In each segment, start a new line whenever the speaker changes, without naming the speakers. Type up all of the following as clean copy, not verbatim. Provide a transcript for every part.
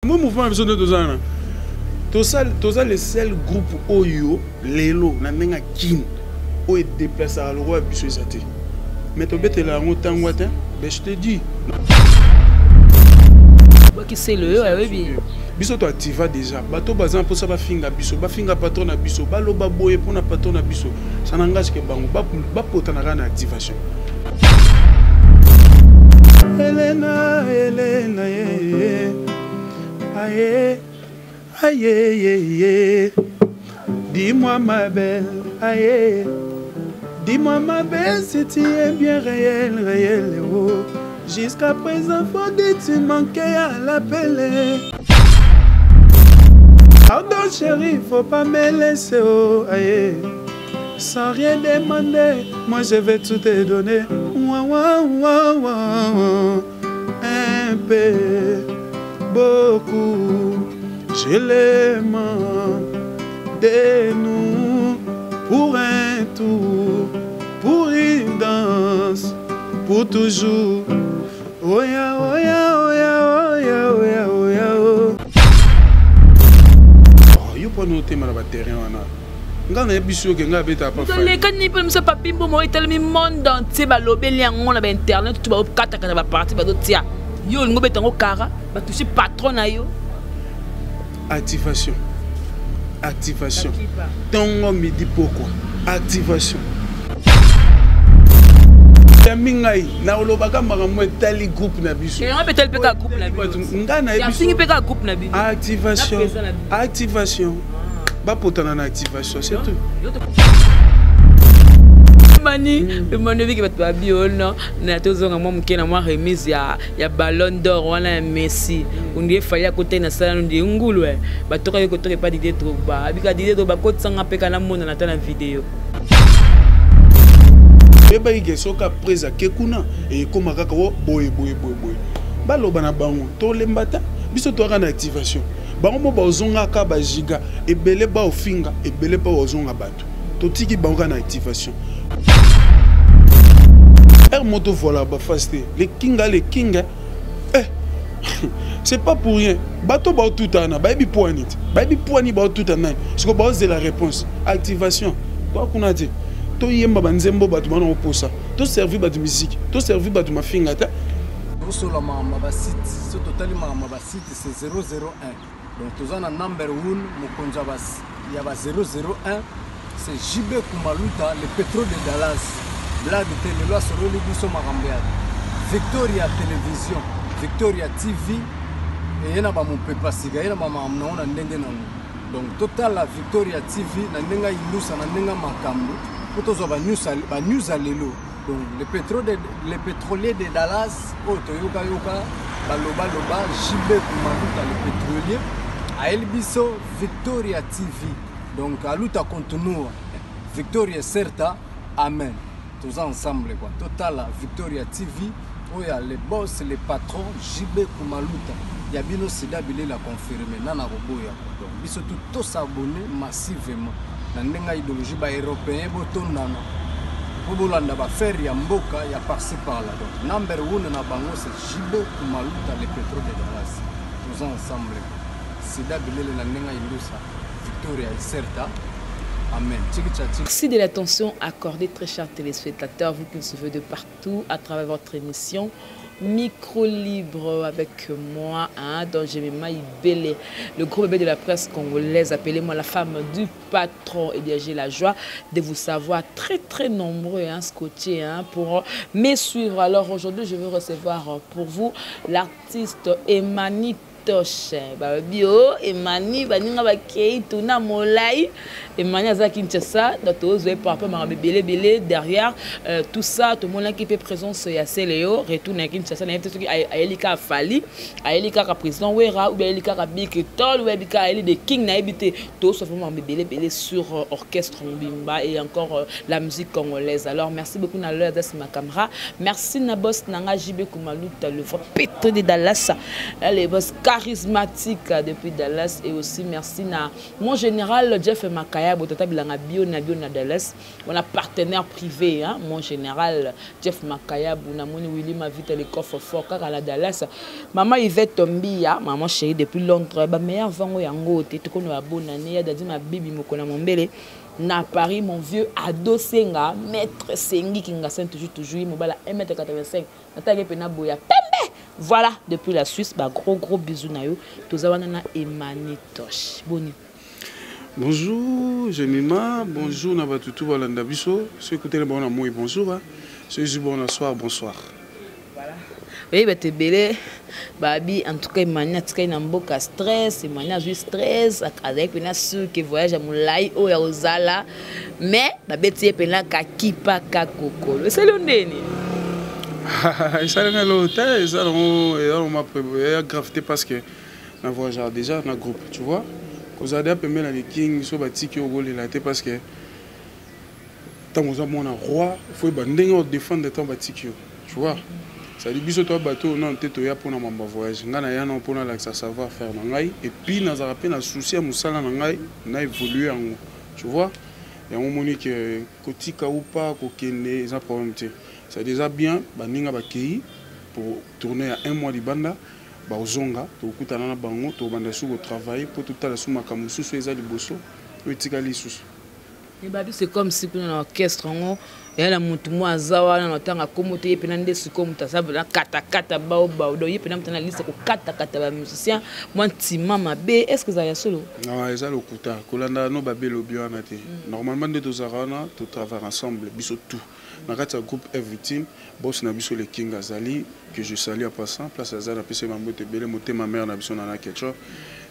Mo mouvement na biso nde toza na toza le seul groupe oyo lelo na ndenge ya kin oyo edeplasaka lokola biso eza te, mais tobetela yango ntango te. Mais je te dis,
bakiselo oyo ayebi.
Biso toactiva déjà. Bato baza mposa bafinga biso, bafinga patron na biso, baloba boye mpona patron na biso, ça n'engage que bango. Bapotana kaka na activation. Elena, Elena, ye, aye, aye, ye, ye. Dis-moi, ma belle, aïe. Dis-moi, ma belle, si tu es bien réel, réel, oh. Jusqu'à présent, faut dire, tu manquais à l'appel. Pardon, chérie, faut pas me laisser, oh, aïe. Sans rien demander, moi je vais tout te donner. Ouah, ouah, ouah, ouah. Un peu, beaucoup, je l'aime de nous pour un tour, pour une danse, pour toujours. Oya, oya, oya, oya, oya, oya, oh. Oh, yo mpona otema na baterrain wana, nga nayebi biso oke nga abetaka pa.
Tolekani mpe miso papi mboma oyo etalemi monde entier, balobeli yango na bainternet, to bakataka na baparti, bazotia yo olingi obeta yango kara, batouche patron na yo.
Activation, activation, ntongo, midi, pokwa, activation. Yambi ngai nakolobaka makambo etali groupe na biso.
Yango mpe etali mpe kaka groupe na bino.
Ngai
nayebi mpe kaka groupe na bino.
Activation, activation, bapotana na activation, c'est tout.
Mani emani obiki bato babi ono na tozonga mwa moke na mwa remise ya Ballon d'Or wana ya Messi. Ondi efali akotaki na sala nondi ngulu e batokaki kotoka epa Didier Drogba, abika Didier Drogba akotisanga mpe kana monana ata na video.
Oyebaki ke soki après ake kuna, ekóma kaka o boye boye boye boye. Baloba na bango, tolemba ta biso toyaka na activation. Bango mo bazongaka bagiga ebele, baofinga ebele mpo bazonga bato. Totiki bango kaka na activation. Ere moto voilà, bafase te, le kinga, le kinga, eh, c'est pas pour rien. Bato baotuta wana bayebi poani te, bayebi poani baotuta nani. Siko baozela réponse. Activation, toa kuna te, toyemba banzembo, bato bana koposa, toservi bato musique, toservi bato mafinga te.
Tosola makambo ya basite. So totali makambo ya basite, c'est 001. Donc toza na number 1, mokonzi ya ba 001, c'est JB Kumaluta, le pétrole de Dallas. Blague te, lelo asololi biso makambo ya Victoria Télévision, Victoria TV. Eye na bamopepa sika, ye na bamakambo nango na ndenge nango. Donc totala Victoria TV na ndenge ayindusa, na ndenge makambo mpo tozwa banews ya lelo. Donc le pétrolier de Dallas oyo toyokayoka balobaloba, JB Kumaluta le pétrolier ayeli biso Victoria TV. Donc aluta continua, Victoria certa, amen. Toza ensemble quoi. Totala Victoria TV oyo ya le boss, le patron JB Kumaluta ya bino sida bilela confirme nana koboya. Donc biso tu tosabonne massivement na ndenge ya idéologie. Baeuropéen botondana mpo bolanda bafere ya mboka ya par-ci par-là. Donc number one na bango, c'est JB Kumaluta le pétrole de Dallas. Toza ensemble, sida bilele na ndenge ya indusa, Victoria Iserta, amen.
Merci de l'attention accordée, très chers téléspectateurs, vous qui nous suivez de partout à travers votre émission Micro Libre avec moi, hein, dont Jemima Ibele, le gros bébé de la presse congolaise. Appelez-moi la femme du patron. Et eh bien, j'ai la joie de vous savoir très très nombreux, hein, scotchés, hein, pour me suivre. Alors aujourd'hui, je veux recevoir pour vous l'artiste Emani Toche. Balobi o Emani, baninga bakei tuna molai. Emani aza Kinshasa, donc tozwa par rapport makambo ebele ebele derrière tout ça. Tomonaki mpe présence ya Seleo, retour na Kinshasa. Nayebi te soki ayeli kaka Fali, ayeli kaka président Wera, ou bien ayeli kaka Big Tol, ou yebi kaka ayeli de King, nayebi te. Tozwa vraiment makambo ebele ebele sur orchestre mobimba et encore la musique congolaise. Alors merci beaucoup na l'heure aza ma caméra. Merci na boss nanga JB Kumaluta, le vrai pétré de Dallas, le boss. Charismatique depuis Dallas et aussi merci na mon général Jeff Makaya botata bilanga bio na bio na Dallas. On a partenaire privé hein, mon général Jeff Makaya namoni Willy Mavita le coffre fort kaka na Dallas. Maman Yvette Mbia, maman chérie depuis Londres, ba meilleur vango yango te tokono ya bonne année ya dadi ma bibi mokona mombele na Paris mon vieux ado senga maître Sengi Kingasen toujours toujours mobala 1m85 nataki pena boya pembe. Voilà depuis la Suisse ba gros gros bisous na yo toza wana na Emani Tosh. Boni.
Bonjour, Jemima. Bonjour, Nabatutu Walanda biso. Ceux écoutez le bon amour, bonjour. Hein. Ceux qui bon soir, bonsoir.
Voilà. Oui, bah, t'es belé. Babi, en tout cas, Emani, atikali na mboka stress, Emani azwi stress, azalaki pena sûr que voyage ya molai oyo ya kozala, mais babeti ye pena kakipa kakokolo. Esali yo ndeni?
Esali nga eloko te, eza nango eza nango ma ya grave te parce que na voyageur déjà na groupe, tu vois. Kozala deya pembeni na liking so batiki yo okolela te parce que ntango oza mwana roi, faut yeba ndenge odefendre ntango batiki yo, tu vois. C'est-à-dire biso toya bato oyo nano te toya mpona mambo ya voyage. Ngai naya nano mpona alakisa savoir faire na ngai et puis nazalaka mpe na souci ya mosala na ngai na évolue yango, tu vois. Yango omoni ke kotika ou pas kokende eza problème te. C'est-à-dire eza bien baninga bakei pour tourner ya un mois libanda, bazonga tokutana na bango, tobanda su kotravailler mpo totala su makambo mosusu eza liboso oyo etikali lisusu.
Mais babi, c'est comme si kuna na orchestre yango ya na mutu mwa aza wana na ntanga kombo te, ye mpena nde sikoyo moto aza mpena katakata baobao, donc ye mpena moto na liste kokatakata bamusicien mwa ntima mabe. Est ce que ezala ya solo?
Non, eza lokuta, kolanda no babelobi wana te. Normalement nde tozalaka wana, totravaille ensemble biso tout na kati ya groupe F-Victime. Boss na biso le King azali, que je salue en passant, place aza na pesa mambote ebele, motema mare na biso nana Ketchup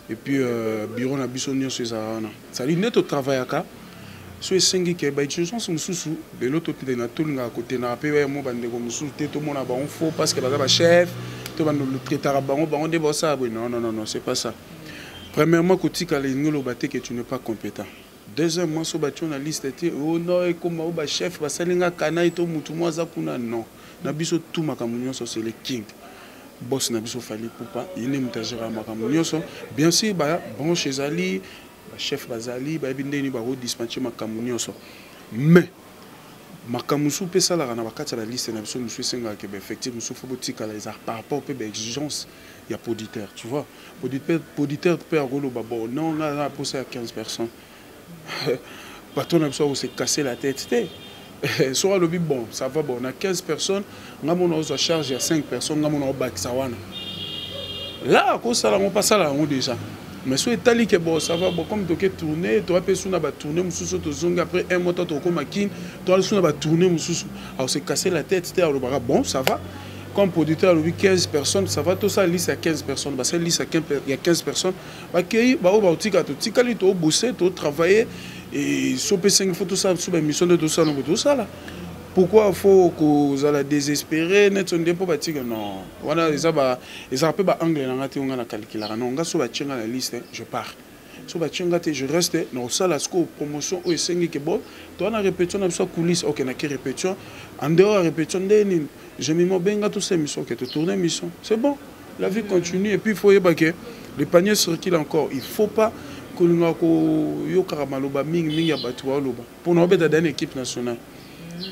et puis bureau na biso nyonso ezalaka wana. C'est-à-dire nde totravaillaka so esengi ke baexigence mosusu lelo totena, tolingaka kotenaka mpe mo bandeko mosusu te, tomona bango faux parce que baza bachef to bando traitaka bango, bango nde baosala boye. Non, non, non, non, c'est pas ça. Premièrement, kotikala elingi oloba te que tu n'es pas compétent. Deuxièmement, so batie na liste te, oh non, ekoma o bachef basali nga kanai to mutu mo aza kuna, non. Na biso tout makambo nyonso c'est le King, boss na biso Fally Ipupa, ye nde moto agéraka makambo nyonso. Bien sûr babranche ezali, bachef bazali, bayebi ndenge nini bakodispatche makambo nyonso, mais makambo mosusu mpe esalaka na bakati ya baliste na biso mosusu esengaka ke baeffectif mosusu fo botikala, eza par rapport mpe baexigence ya producteur, tu vois. Producteur mpe akoloba bon, non, nga na posa ya 15 personnes, patron na biso akose casser la tête te. Soki alobi bon, ça va, bon, na 15 personnes nga mona ozwa charge ya 5 personnes, nga mona obakisa wana là, akosala yango mpe asala yango déjà. Mais so etali ke bon, ça va, bon, comme toke tourner, toa mpe su na batourne mosusu, tozongi après un mois to tokóma Kine, toala su na batourne mosusu, akose casser la tête te. Alobaka bon, ça va, comme producteur alobi 15 personnes, ça va, tosala liste ya 15 personnes, basali liste ya 15 personnes, bakei baoyo baotika, totikali tobose, totravaille. Et so mpe sengi fo tosala so baémission nde tosala ngo, tosala. Pourquoi faut kozala désespéré neti nde mpo batika? Non, wana eza ezalaka mpe baangle na nga te. Nga na calculaka non, nga so batie nga na liste, je pars. So batie nga te, je reste na kosala sikoyo promotion oyo esengi ke bon, toza na répétition na biso ya coulisse, ok, nake répétition. En dehors ya répétition nde nini, Jemima obenga tosala émission, ok, totourne émission, c'est bon, la vie continue. Et puis il faut yeba ke le panier circule encore. Il faut pas kolinga koyokaka maloba mingimingi ya bato baoloba mpona obeta dani équipe nationale.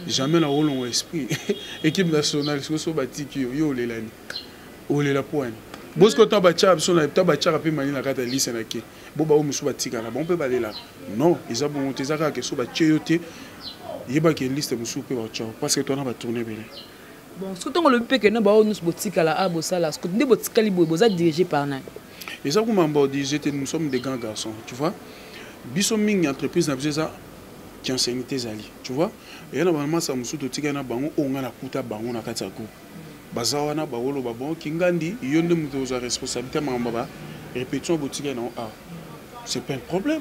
Jamais na olongo esprit équipe nationale. Sikoyo so batiki yo, yo olelani, olela po wani bosiko ntango batiaka biso na ntango batiaka mpe mani na kati ya lise na ke bo bao mosusu batikala bango mpe balelaka. Non, eza bongo te. Eza kaka ke so batie yo te, yebaki liste mosusu mpe batia parce que twana batourne ebele.
Bon, soki ntongo olobi mpe ke no bao nyonso botikala a bosala nde botikali boye, boza dirigé par nani?
Eza kuma dirigé te. Nous sommes des grands garçons, tu vois. Biso mingi entreprise na biso eza kiancienneté ezali, tu vois. Eya na bamasa mosusu totikali na bango oyo ngai nakuta bango na kati ya groupe, baza wana, bakoloba bon, Kingandi, yo nde moto ozwa responsabilité ya makambo ba répétition botikali nango awa. C'est pas un problème,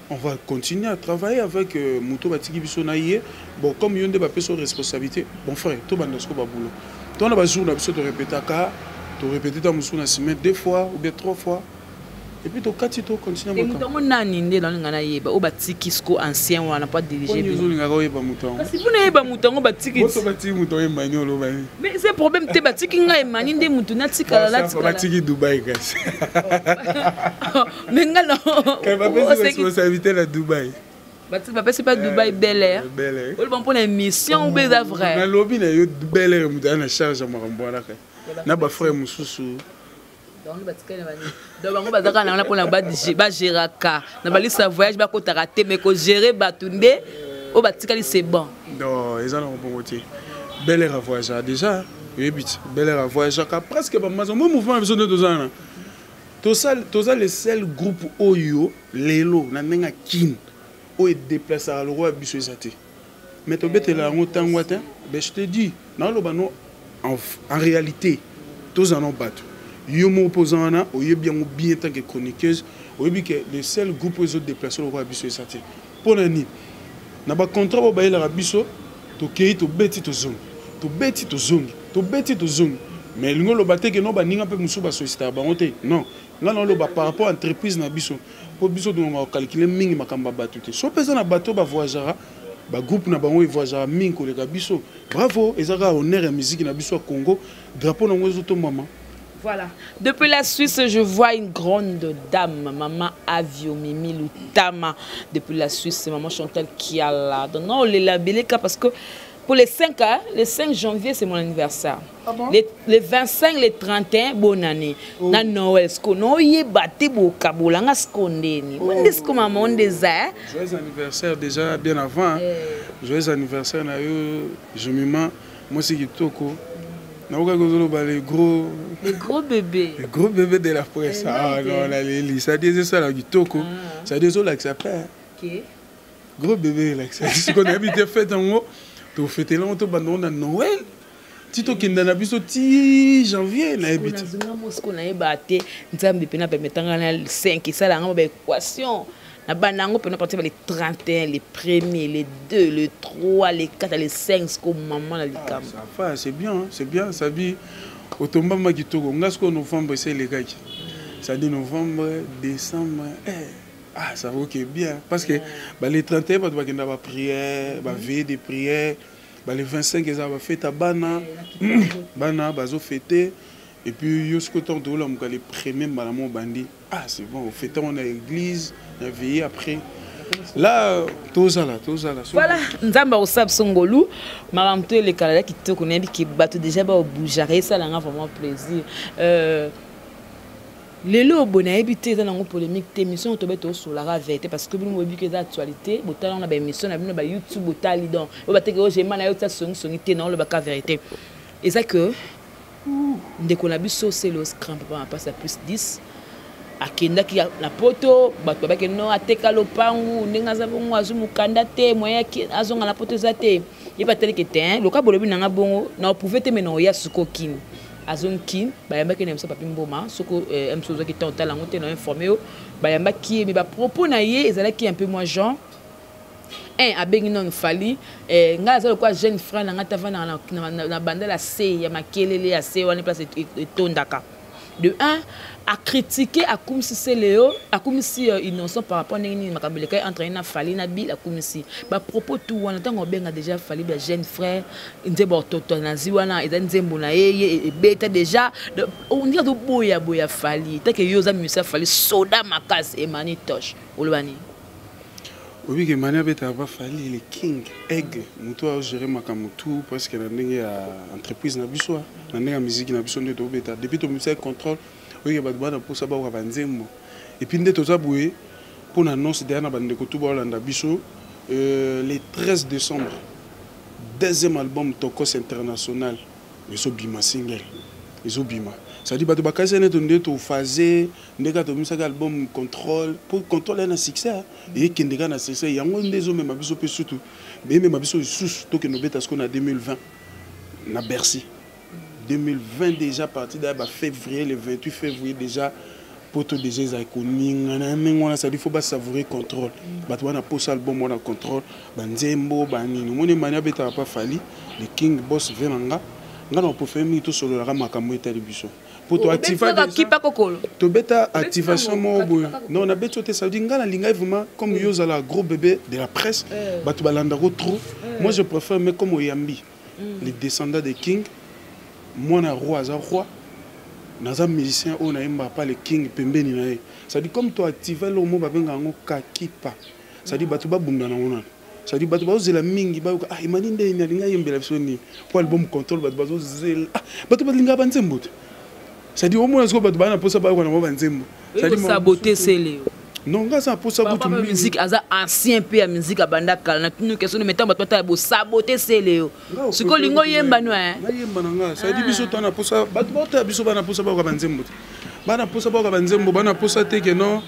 on va continuer à travailler avec moto batiki biso na ye. Bon, comme yo nde bapesa responsabilité, bon frère, tobanda siko babulo tona bajour na biso torépétaka, torépété ta mosusu na semaine deux fois ou bien trois fois. Et puis tokati, tocontinue.
Moto yango nani nde nalinga nayeba oyo batiki siko ancien wana mpo adirige?
Ozolingaka oyeba moto yango?
Kasi mpona yeba moto yango batiki.
Boso batiki moto yango Emani, oloba nini?
Mais c'est problème te, batiki ngai Emani nde motu natikala natikala.
Batiki Dubai kasi.
Mais ngai na
bapesi responsabilité na Dubai.
Bapesi pa Dubai Bel Air. Oloba mpona émission ou eza vrai?
Nalobi na yo, Bel Air moto aza na charge ya makambo wana kaka na bafrère mosusu.
Donc bango bazalaka na wana mpona bagéraka na balisa voyage, bakotaka te, mais kogérer bato nde oyo batikali, c'est bon.
Non, eza nango bongo te. Bel Air avoyageaka déjà, oyebi ti Bel Air avoyageaka presque bamazo mo mouvement na biso nde toza wana. Toza le seul groupe oyo lelo na ndenge ya Kine oyo edéplaçaka lokola biso eza te, mais tobetela yango ntango te. Ben, je te dis, naoloba no, en réalité toza no bato, yo moko mpo oza wana, oyebi yango bien tant que chroniqueuse, oyebi ke le seul groupe oyo ezodéplace lokola biso eza te. Mpo na nini? Na bacontrat oyo bayelaka biso, tokei, tobeti, tozongi, tobeti, tozongi, tobeti, tozongi. Mais elingi oloba te ke no baninga mpe mosusu basollicitaka bango te. Non, nga na oloba par rapport entreprise na biso, mpo biso tolongaka kocalculer mingi makambo ya bato te. So mpe eza na bato bavoyageaka, bagroupe na bango evoyageaka mingi koleka biso, bravo, eza kaka honneur ya musique na biso ya Congo, drapeau nango ezotombama.
Voilà. Depuis la Suisse, je vois une grande dame, Maman Avio Mimi Lutama. Depuis la Suisse, Maman Chantal Kiala. Donc, non, les labellés parce que pour les 5, hein, le 5 janvier, c'est mon anniversaire.
Ah bon?
Les 25, les 31, bonne année.
Oh.
Na Noël, sko no yeba te bokabola nga sko ndeni.
Oh.
Nde sko maman ndeza.
Joyeux anniversaire déjà bien avant. Hein?
Eh.
Joyeux anniversaire na yo, Jemima, moi c'est kitoko. Naokaki ozoloba le gros
Le gros bébé.
Le gros bébé de la presse.
Eh,
ah
non,
non, naleli, c'est-à-dire ezosala kitoko.
Ah.
C'est-à-dire ezolakisa pe
Ok.
gros bébé elakisa sikoyo. Nayebi te, fête yango tofetela yango, tobanda ngo na Noël ti tokenda na biso ti janvier, nayebi te.
Nazonga mosiko, nayeba te. Nzambe mpena permettanga na 5 esala yango baéquation na banda yango mpena partir ba le 31, le premier, le 2, le 3, le 4, le 5, siko mama na likambo.
Ça va, c'est bien, hein, c'est bien. Sabi otombama kitoko. Nga sikoyo novembre esi elekaki, c'est-à-dire novembre, décembre, eh, ah, ça va, ok, bien, parce que bah, les 31 bato bakenda baprière, baveille de prière, bah, les 25 eza bafête ya bana, bana bazofete. Et puis yo sikoyo ntango toolamuka le premier, mbala mo obandi, ah, c'est bon, ofete yango na église, na veille. Après là tozala tozala.
Voilà, Nzambe akosala biso ngolu, makambo to elekala ya kitoko. Nayebi ke bato déjà baobougeaka, esalanga vraiment plaisir. Lelo boye nayebi te, eza nango polémique te, émission oyo tobe tosolaka vérité, parce que bino boyebi ke eza actualité. Botala na baémission na bino bayoutube, botali donc oyo bateke oyo jema na yo tia songisongi te, na olobaka vérité. Eza que ndeko na biso Selos, grand papa mapasa plus 10, akendaki na Poto, bato babaki no ateka lopangu ndenge aza bongo, azwi mokanda te, moyen azonga na Poto eza te. Ye bateleke te, loka bolobi nanga bongo na oprouve te, me na oya siko kini, azongi Kini, bayambaki na biso Papi Mboma. Soko mso ozwaki ntan otala yango te, na informe yo, bayambaki ye, me bapropos na ye ezalaki un peu moins genre un abengi nano Fally, ngai aza lokola jeune frère na ngai, tavandaka na bandala ya se ya makelele ya se wana place etondaka. De un, acritiquer, akumisi Seleo, akumisi Innocent par rapport ndenge nini makambo elekai entre ye na Fally na Bill. Akumisi bapropos tout wana. Ntango obenga déjà Fally ba jeune frère, nzembo Ototo nazi wana eza nzembo na ye, ye ebeta déjà, ondika toboya boya Fally take yo oza musicien Fally soda makasi. Emani Tosh, oloba nini?
Oyebi ke Mani abetaka pa Fally le King Aigle, moto agere makambo tout presque na ndenge ya entreprise na biso, na ndenge ya musique na biso nde tobeta depuis tomisa contrôle. Oyeke bato bana mposa bakoka banzembo. Et puis nde toza boye mpo na annonce deya na bandeko tu baolanda biso, le 13 décembre, deuxième album Tokos International ezobima, single ezobima. C'est-à-dire bato bakasi nete nde tophase nde kaka tobimisaki album Contrôle, po Contrôle ya na succès, eyekende kaka na succès yango nde ezomema biso mpe surtout eyemema biso lisusu tokende obeta sikoyo na 2020 na Bercy. 2020 déjà, parti da bafévrier, le 28 février déjà, Poto déjà ezali koningana ndenge wana. C'est-à-dire faut basavourer Contrôle, bato wana posa album wana Contrôle, banzembo banini. Omoni, Mani abetaka pa Fally le King Boss ve na nga, nga na préféré mingi tosololaka makambo etali biso. Po to activa
kipa kokolo.
Tobeta activation moko boye. Non, nabeti yo te, ça veut dire nga nalingai vraiment comme yo ozala gros bébé de la presse, bato balandako trop. Moi je préfère, mais comme oyambi les descendants de King, mwana roi aza roi, naza musicien oyo nayembaka pa le King pembeni na ye. Ça veut dire comme to active eloko moko babengaka yango kakipa, ça veut dire bato babunda nango nano. Ça veut dire bato bazozela mingi bayoka ah Emani nde nini alingi ayembela biso nini po album Contrôle, bato bazozela, ah bato balingaka banzembo te. Ça veut dire omona sikoyo bato baa na mposa bayoka nango banzembo.
Sabote sele.
Non, nga aza na mposa
kutu musique, aza ancien mpe ya musique, abanda kala na tunu question, mais ntango bato batala bosabote sele yo sikoyo olingi oyemba no.
Nayemba na nga, ça veut dire biso to na mposa bato baotala biso, bana mposa bayoka banzembo te, bana mposa bayoka banzembo, bana mposa te ke non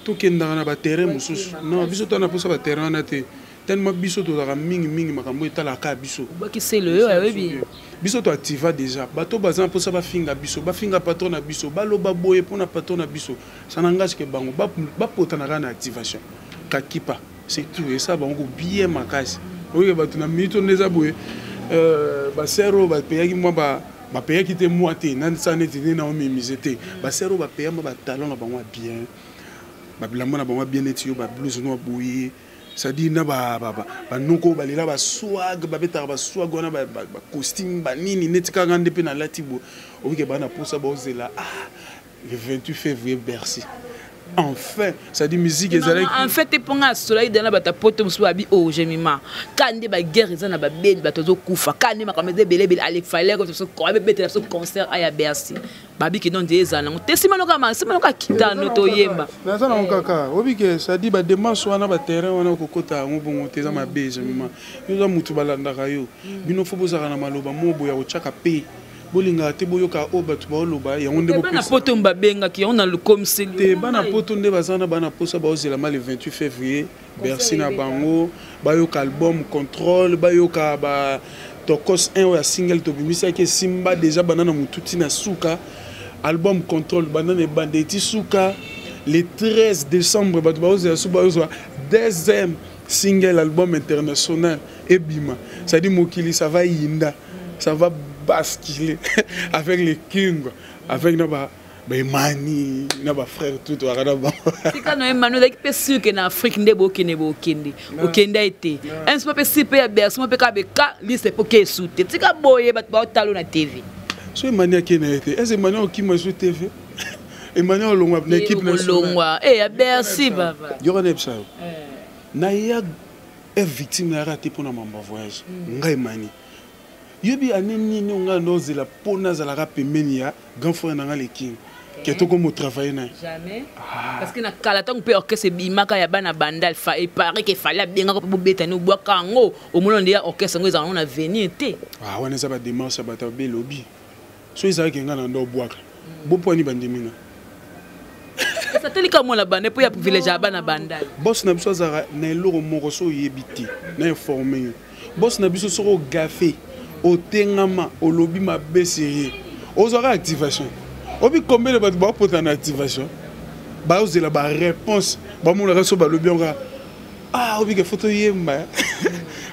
tokendaka na baterrain mosusu. Non, biso to na mposa baterrain wana te, tellement biso tozalaka mingimingi makambo etalaka biso.
Obwakiselo yo ayebi.
Biso toactiva déjà. Bato baza na mposa bafinga biso, bafinga patron na biso, baloba boye mpona patron na biso, ça n'engage que bango. Bapotana kaka na activation kakipa, c'est tout. Esala bango bien makasi. Oyoke bato na minute nde eza boye, basere oyo bapeyaki mwa, bapeyaki te mwa te, nasala neti nde naomimise te. Basere oyo bapeya mwa batalon na bango ya bien, babilamba na bango ya bien, neti yo bablouse no boye, c'est-à-dire na banoko oyo balela baswag, babetaka baswag wana, bacostume banini, neti kaka nde mpe nalati boye. Obike baa na mposa baozela, ah, le 28 février Bercy, enfin. C'est-à-dire musique ezalaki
En fait, mponga asolaki dana bato apoto mosusu babi o Jemima ka nde baguerre eza na babeni, bato azokufa ka nde makambo eza ebele ebele. Alefaleko abetela biso concert aya Bercy, babiki non nde ezala nango te. Nsima noka nsima noka kitano toyemba.
Naza nango kaka obike, c'est-à-dire badémarche wana, baterrain wana okokota yango bongo te, eza mabe. Jemima, yo oza motu balandaka yo, bino fo bozalaka na maloba mo boye ya kotiaka mpe bolingaka te boyoka oyo bato baoloba yango nde.
Bana poto babengaki yango na lukomiseli.
Te, bana poto nde baza na bana posa baozelama le 28 février Bercy na bango, bayoka album Contrôle, bayoka ba Tokos 1 oyo ya single tobimisaki, esimba déjà banda na motu ntina suka. Album Contrôle banda na ebanda eti suka. Le 13 décembre bato baozela so bazwa deuxième single, album international ebima. C'est-à-dire mokili ça va yinda, ça va basculer avec les King, avec na ba baemani na bafrère tout toyaka na bango.
Tika na Emani, ozalaki mpe sûr ke na Afrique nde bokende, bokende okende ete inso mpe si mpe ya Bercy mpe kaka beka liste mpo ke esu te. Tika boye, bato baotalo na TV.
So Emani akende ye te, ese Emani okima esu TV, Emani olongwa na équipe.
Olongwa e ya Bercy baba.
Yoka na yebisa yo, naya e victime nayaka te mpona mambo ya voyage. Ngai Emani, yobi ane nini ngai nozela mpo nazalaka pembeni ya grand frère na ngai le King, ke tokoma otravaille na ye.
Jamais, parce que na kala ntango mpe orchestre ebimaka ya bana banda, epare ke Fally abengaka mpe bobetani, obwaka yango, omona nde ya orchestre yango ezala yango na avenir te.
Ah, wana eza badémarche ya bato abelobi. So ezalaki ngai na ndo obwaka bopwani bandimi nga.
Esatelika mwana banda mpo ya privilège ya bana banda.
Boss na biso azalaka na eloko moko, so oyebi te na informe yo. Boss na biso, soki ogafe, otengama, olobi mabe sérieux, ozwaka activation. Obi combien de bato baopota na activation, baozela baréponse, bamonaka so balobi yango, ah, obike fo toyemba.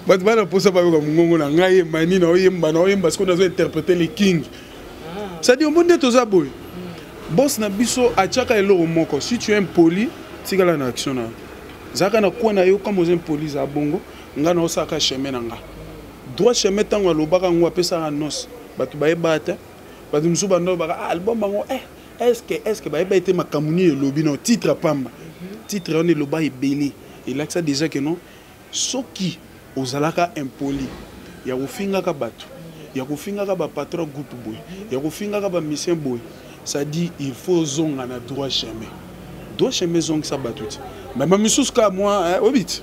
Bato bana mposa bayoka mongongo na ngai yemba nini, naoyemba, naoyemba sikoyo nazo interpréter le King. C'est-à-dire omoni nde toza boye, boss na biso atiaka eloko moko: si tu es impoli, tikala na action na yo, zalaka na kwa na yo. Comme oza impoli, zala bongo. Ngai naosalaka chemin na nga, droit chemin. Ntango alobaka yango, apesaka noce, bato bayeba te. Bato mosusu bando baka, ah, album bango, eh, est ce que bayeba ete makambo nini elobi? Non, titre pamba, titre wana eloba ebele, elakisa déjà ke non, soki ozalaka impoli ya kofingaka bato, ya kofingaka bapatron groupe boye, ya kofingaka bamisien boye, c'est-à-dire il faut ozonga na droit chemin. Droit chemin ezongisa bato ti me bamisusu kaka mwa oyebi ti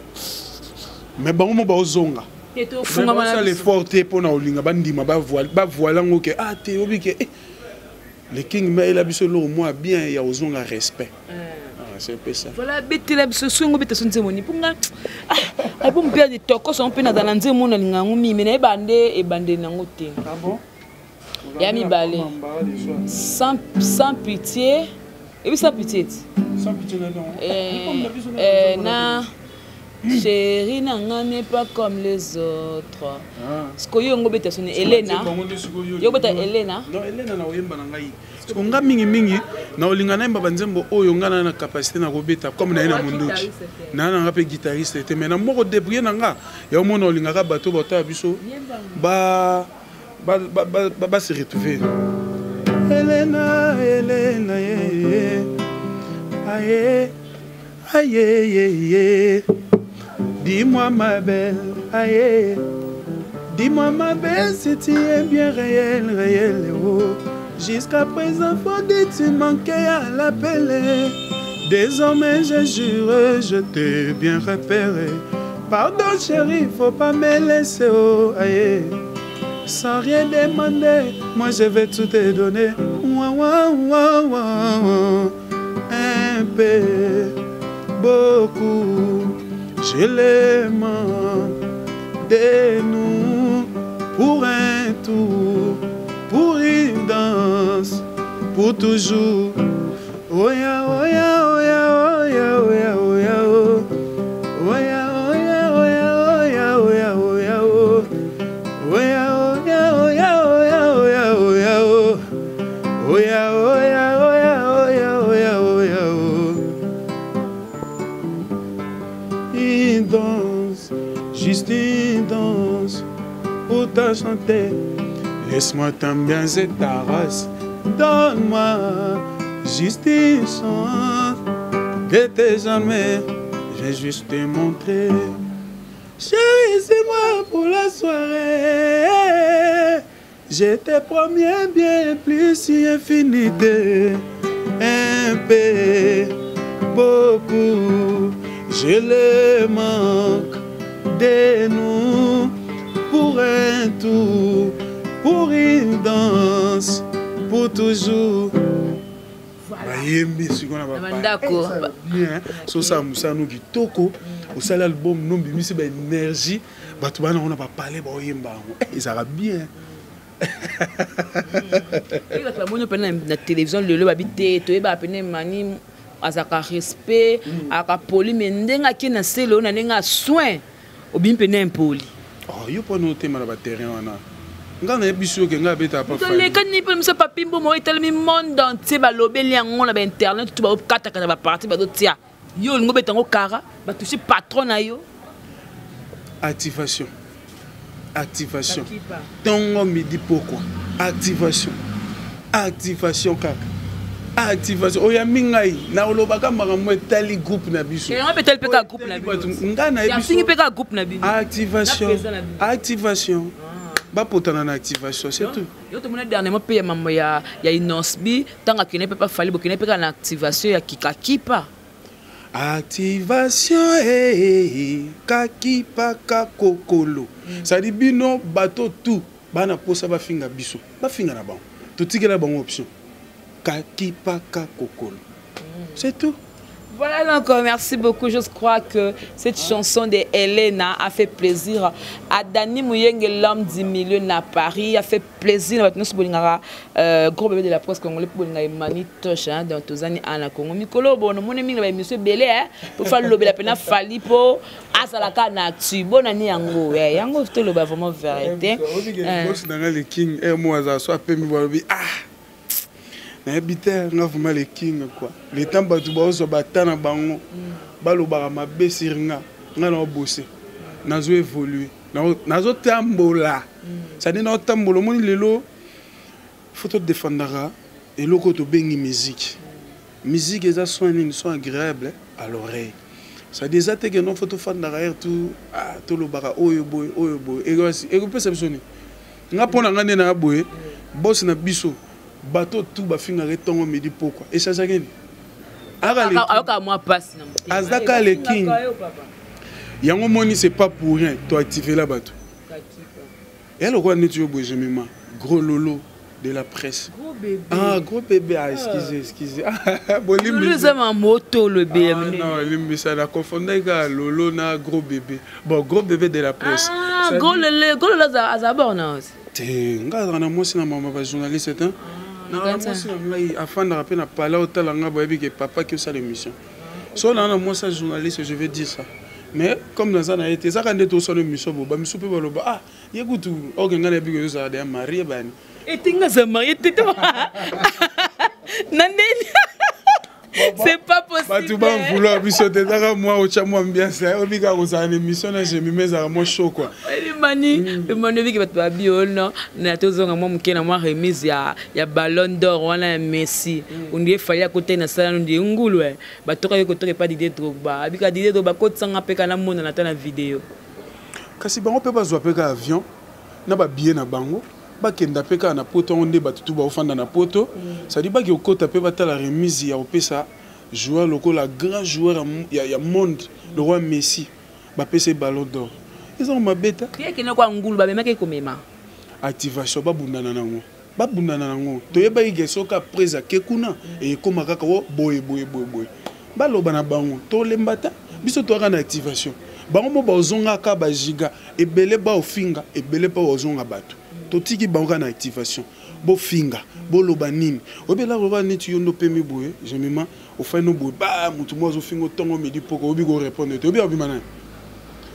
me bango mo baozonga basala effort te mpona kolinga bandima bavoile yango ke ah te, oyebi ke eh, le King me ayela biso eloko mwa bien ya kozonga respect. Ah, c'est un peu ça.
Voilà, betela biso songo, beta so nzembo ni mpunga album mpe ya Tokos yango mpe nazala nzembo nalinga yango mingi, me nayeba nde ebandeli nango te.
Ah bon?
Ya mibale, sans pitié, ebi sans pitié ti
Sans pitié na
na Chéri na nga n'est pas comme les autres. Ah. Sikoyo yango obeta soni Elena. Yo obeta Elena?
Non, Elena na oyemba na ngai. Siko nga mingi mingi na olinga nayemba banzembo oyo nga na na capacité na kobeta comme na ye na mondoki. Na na nga pe guitariste te mais na moko débrouiller na nga. Ya omona olingaka bato batala biso ba ba ba ba, ba, ba se retrouver. Elena, Elena, ye, aye. Aïe, aïe, aïe. Dis-moi ma belle, aïe. Dis-moi ma belle si tu es bien réel, réel, oh. Jusqu'à présent, faut dire tu manquais à l'appel. Désormais, je jure, je t'ai bien repéré. Pardon chérie, faut pas me laisser, oh, aïe. Sans rien demander, moi je vais tout te donner. Ouah, ouah, ouah, ouah. Un peu, beaucoup, je l'aime de nous pour un tour, pour une danse, pour toujours. Oya, oya, oya, oya, oya, oya, oh. Oya, oya, oya, oya, oya, oya, oh. Oya, oya, oya, oya, oya, oya, oh. Oya, oya, oya, oya, oya, oya, oh. Une danse, juste une danse pour te chanter. Laisse-moi t'ambiancer ta race. Donne-moi juste une chance de tes jamais. Je vais juste te montrer. Chérie, c'est moi pour la soirée. Je te promets bien plus infinité. Un peu, beaucoup. Je le manque de nous pour un tour, pour une danse, pour toujours. Bayembi sikoyo na
bandako
bien sosala mosala no kitoko, osali album no, mbimisi baénergie, bato bana ngo na bapale baoyemba yango, ezalaka bien.
Bato bamoni mpena na télévision lelo, babi te toyebaka pene mani azalaka respect, azalaka poli, mais ndenge ake na sele oyo na ndenge ya soin, obimi mpena impoli.
Oh, yo mpona otema na baterrain wana, nga nayebi biso oke ngai abetaka pa.
Tolekani mpe miso papi mboma oyo etalemi monde entier, balobeli yango na bainternet, tu baokatakata baparti, bazotia yo olingi obeta yango kara, batouche patron na yo.
Activation, activation, ntongo, midi, pokwa, activation, activation, kaka activation. Oyambi ngai na olobaka makambo etali groupe na biso.
Yango mpe etali mpe kaka groupe na bino.
Ngai nayebi.
Afingi mpe kaka groupe na bino.
Activation, activation, bapotana na activation, c'est tout.
Yo tomona dernièrement mpe ya mama ya Innoss'B, ntango akende mpe pa Fally, bokende mpe kaka na activation ya kikakipa.
Activation eh, kakipaka kokolo, c'est-à-dire bino bato tout bana posa bafinga biso, bafinga na bango, totikela bango option kakipaka kokolo, c'est tout.
Voilà donc, merci beaucoup. Je crois que cette chanson de Elena a fait plaisir à Dani Mouyenge, l'homme du milieu à Paris, a fait plaisir à nous bolingara gros bébé de la presse congolaise bolinga Mani Tosh, hein, dans tozani ana Congo. Mikolo bon mon mingi ba monsieur Belé, hein, pour faire lobela pena Fally po azalaka na actu. Bonani yango, yango to loba vraiment vérité.
Boss nanga le king eh moi za so apemi balobi, ah nayebi te, nga vraiment le king quoi, le temps bato baozwa bata na bango balobaka mabe sur nga, nga na obose nazo évolue, nazotambola, c'est-à-dire naotambola. Omoni lelo faut todefendaka eloko oyo tobengi musique. Musique eza son nini? Son agréable à l'oreille, c'est-à-dire eza te ke non, faut tofandaka heure tout tolobaka oyo boye, oyo boye, ekopesa biso nini? Nga mpo na nga nde na boye, boss na biso, bato tu bafingaka ntongo, midi, pokwa, echangeaki nini?
Ayoka mwa pasi na motema.
Azaka le king. Yango moni, c'est pas pour rien toactivela bato ya lokola neti yo boye, Jemima, gros lolo de la presse.
Gros bébé.
Ah, gros bébé, ah, excusez, excusez.
Lolo eza mamoto olobe.
Ah, non, limbisa, na confondaki kaka lolo na gros bébé. Bon, gros bébé de la presse.
Ah, gros lolo, gros lolo aza borna.
Te, nga azalaka na mwasi na mama bajournaliste te. Na mwasi na ngai afandaka mpe na pala, otala nga, boyebi ke papa ki osala émission. So naa na mwasi ya journaliste, je vais dire ça. Mais comme naza na ye te, ezaka nde tosala émission bo bamisu mpe baloba: "Ah, ye kutu oke, ngai nayebi ke ozala deya marie bani."
Etinga aza marie te na ndeni, c'est pas possible.
Bato bamvula biso te, ezaka mwa otya mwa ambiance, oyebi kaka kozala na émission na Jemima, ezalaka mwa chaud quoi.
Mani, mani, obiki bato babi ono na tozonga mwa moke na mwa remise ya Ballon d'Or wana ya Messi. Ondie Fally akota na sala, ondie ngulu batokaki kotoka epa Didier Drogba, abika Didier Drogba akotisanga mpe kana monana ata na video.
Kasi bango mpe bazwa mpe ka avion na babillet na bango, bakenda mpe kaka na Poto yango nde bato tu baofanda na Poto, c'est-à-dire baki okota mpe batala remise ya kopesa joueur lokola grand joueur ya monde, le roi Messi, bapesa ye Ballon d'Or, ezango mabe ta.
Ekende kwa ngulu, bamemaki komema.
Activation, babundana nango, babundana nango. Toyebaki ke soki après ake kuna, ekóma kaka o boye boye boye boye, baloba na bango, tolemba ta. Biso toyaka na activation, bango mo bazongaka bagiga ebele, baofinga ebele mpo bazonga. Bato totiki bango kaka na activation, bofinga, boloba nini. Oyebela lokola neti yo ndo opemi boye, Jemima, ofai no boye, ba motu mo azofinga otongo midi poko, oyebi korépondre te, oyebi obima nani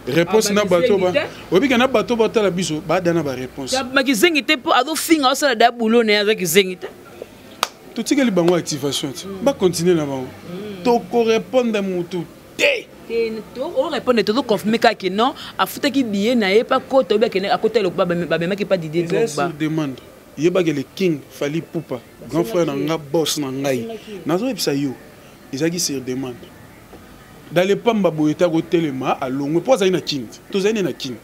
réponse na bato, oyebi ke na bato batala biso, bada na baréponse.
Makizengi te, mpo azofinga, osala da bulo na ye, aza kizengi te.
Totikeli bango activation te, bacontinue na bango, tokorépondre motu te.
Orépondre, tozoconfirme kaka non, afutaki billet na ye mpa kota, oyebi akende akota eloko bamemaki mpa Didier Drogba.
Demande yebaki le King Fally Ipupa, grand frère na nga, boss na ngai, nazoyebisa yo, ezalaki sur demande. Dans le pamba boye te, akotelema alongwe mpo azali na Kini, tozali nde na Kini.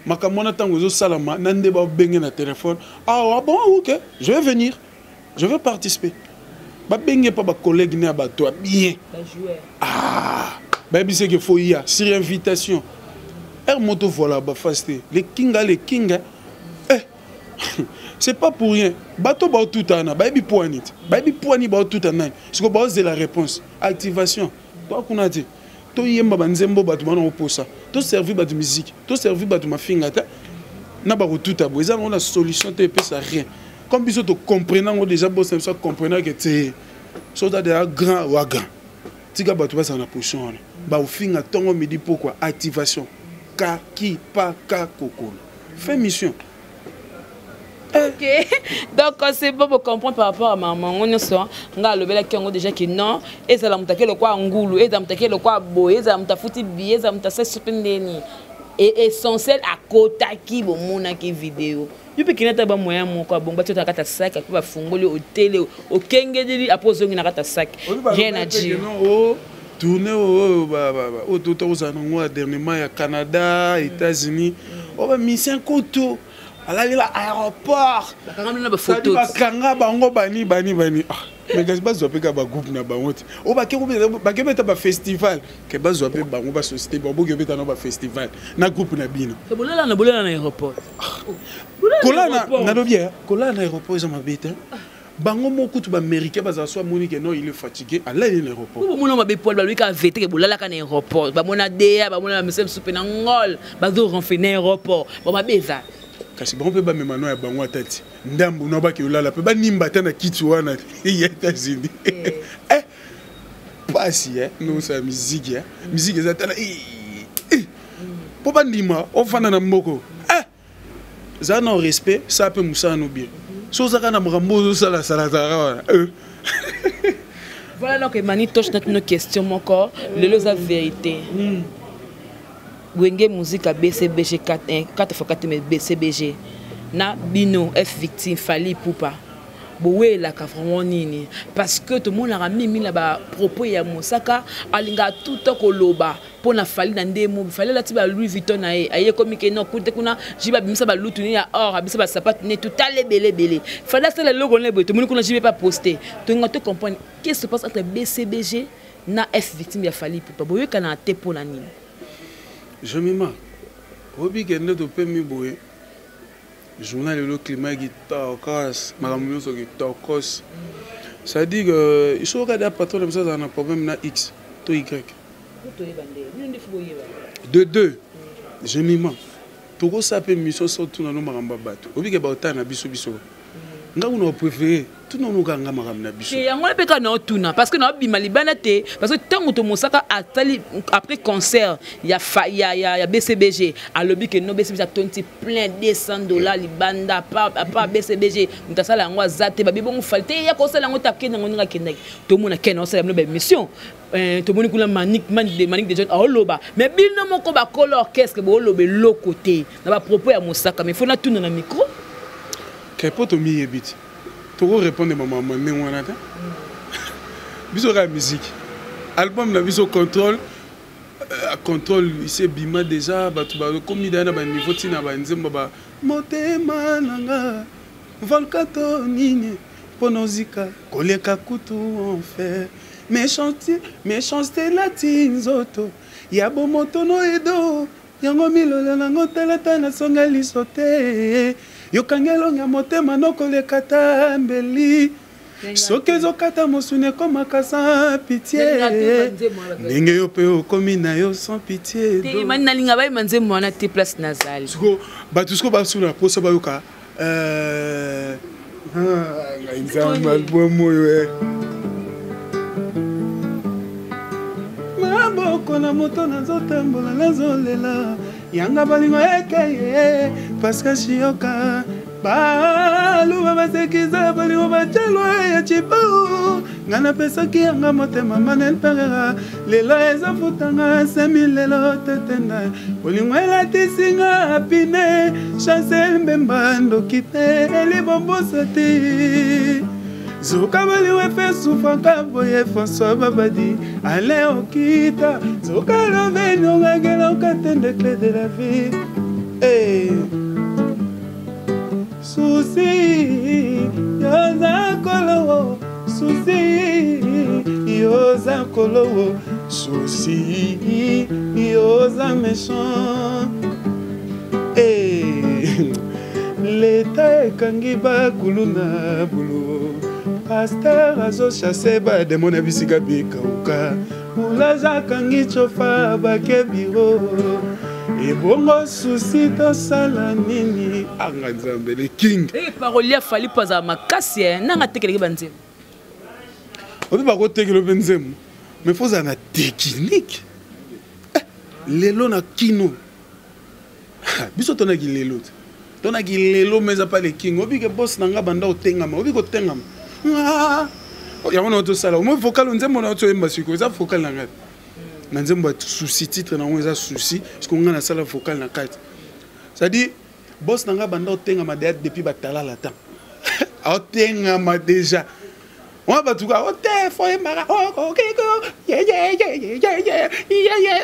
Makambo wana ntango ezosalama na nde babenge na telefone: "Ah bon, ok, je vais venir, je vais participer." Babenge mpa bacollègue ne ya bato ya bien. Ah, bayebisi eke faut ya sur invitation ere moto. Voilà, bafase te, le Kinga, le Kinga, eh, c'est pas pour rien. Bato baotuta wana bayebi poani te, bayebi poani baotuta nani. Siko baozela réponse, activation toa kuna te, toyemba banzembo, bato bana koposa, toservi bato musique, toservi bato mafinga te na bakotuta boye, eza nango na solution te, epesa rien. Comme biso tocomprene yango déjà, bosa biso acomprene ke te, so oza deja grand wa grand, tika bato bazala na position wana, baofinga ntongo midi pokwa. Activation kaki paka kokolo, fin mission.
Ok, donc c'est bon, comprendre par rapport à maman ngo nyonso nga alobelaki yango déjà ke non, ezala moto ake lokwa ngulu, ezala moto ake lokwa boye, ezala moto afuti billet, ezala moto asali so mpe ndeni, essentiel akotaki, bomonaki video. Yo mpe kende ata bamoyen moko abongo, batia na kati ya sac, mpe bafungoli otele, okengeleli, apo ozongi na kati ya sac, rien à dire.
Tournée oyo oyo tota kozala nango ya dernièrement ya Canada, États-Unis, oyo bamusicien kutu alalela aéroport.
Bafoto.
Bakanga bango bani bani bani, mais kasi bazwa mpe kaka bagroupe na bango te. Oyo bake beta bafestival, ke bazwa mpe bango basociété bango, boke beta na bafestival na groupe na bino.
Bolala na, bolala na aéroport.
Kolala, nalobi, kolala na aéroport eza mabe te. Bango moko kutu baaméricain bazala so amoni ke non, il est fatigué, alali na aéroport.
Bomona mabe poil, balobi kaka vete ke bolalaka na aéroport, bamona deya, bamona bamisa mosusu mpe na ngol bazorenfe na aéroport, bo mabe eza.
Kasi bango mpe bamema no ya bango, ata ti ndambu no bake olala mpe banimba ata na kiti wana ya États-Unis. Eh, pasi nosala miziki, miziki eza tala mpo bandima ofanda na mboko, zala na respect, sala mpe mosala no bien. So ozaka na makambo ozosalasalazalaka wana.
Voilà, donc Emani Toche, natino question moko lelo eza vérité. Wenge Musica BCBG 4 x 4, mais BCBG na bino F Victime, Fally Ipupa, bowelaka vraiment nini? Parce que tomonaka mingi na bapropos ya Mosaka, alingaka tout koloba mpo na Fally na ndemo. Fally alati ba Louis Vuitton na ye, aye komi ke non, kute kuna JB abimisa balutu ne ya or, abimisa basapatu ne, totala ebele ebele. Fally asala eloko ne boye, tomoni kuna JB pa poste. Tolinga to comprendre qu'est-ce qui se passe entre BCBG na F Victime ya Fally Ipupa. Boyokana te mpo na nini?
Jemima, oyebi ke nde topemi boye, journal lelo, climat kitokos, makambo nyonso kitokos, c'est-à-dire que soki kaka patron na biso azala na problème na X to Y de deux. Jemima, tokosala mpe mission so tuna no makambo ya bato. Oyebi ke baotala na biso, biso Nga kuna préféré tuna onoka nga makambo na biso.
Te yango wana mpe kaka naotuna parce que naobima libanda te, parce que ntango tomosaka atali après concert ya, fa, ya, ya, ya BCBG, alobi ke no BCBG atondi plein 200 $ libanda, à part BCBG moto asala yango aza te. Babi bongo Fally te ya kosala yango te, akende yango ndenge akendaki. Tomona kene osala bino baémission, tomoni kuna Manik de John aoloba, mais bino moko bakolo orchestre booloba eloko te na bapropos ya Mosaka. Mais faut natuna na micro.
Ke mpo tomiyebi te, tokorépondre bamama ndenge wana te. Biso kaka musique, album na biso Contrôle, Contrôle isi ebima déjà, bato bakomi daya na baniveau ntina banzembo ba motema nanga volcan to nini mpo nozika koleka kutu enfer. Méchanceté elati nzoto ya bomoto no edo yango milolo nango talata nasonga liso te, yokangi elongi ya motema nokoleka ta mbeli soki ezokata mosuni ekomaka sans pitié, ndenge yo mpe okomi na yo sans pitié.
Mani nalinga bayeba nzembo wana te, place nazali.
Siko bato siko basuna mposa bayoka ngai Nzambe album oyo maboko na moto nazotambola nazolela yanga bolingo ekeye Pascal Shiyoka baluba basekiza bolingo bacalwa ya cipau nga napesaki yanga motema Manel Perera lelo ezofutanga semi lelo tetenda bolingo elatisinga pine Chancel Mbemba ndoki te elibombosa te zuka bolingo efe sufaka boye François Babadi Alain Okita zuka lobenongakela okatende clé de la vie. Hey. Susi yoza kolowo, susi yoza kolowo, susi yoza méchant. Hey. Leta ekangi bakulu na bulu, pasteur azochasse bademo na bisika bikauka, mulaza akangi cofa bake biro ebongo susi tosala nini anga Nzambe le king.
Parolier Fally mpo azala makasi nanga atekelaki banzembo.
Obi bakotekela mpe nzembo, mais faut ozala na technique. Lelo na kino biso tonaki lelo te, tonaki lelo mais eza pa le king. Obi ke boss na nga banda otengama, obi kotengama yango na tosala omoi vocal nzembo na toyemba sikoyo eza vocal na ngai na nzembo ya Souci, titre nango eza Souci parce que ngai nasala vocal na kati. C'est-à-dire boss na ngai banda otengama deya depuis batalala ta aotengama déjà wana bato ka ote fo oyembaka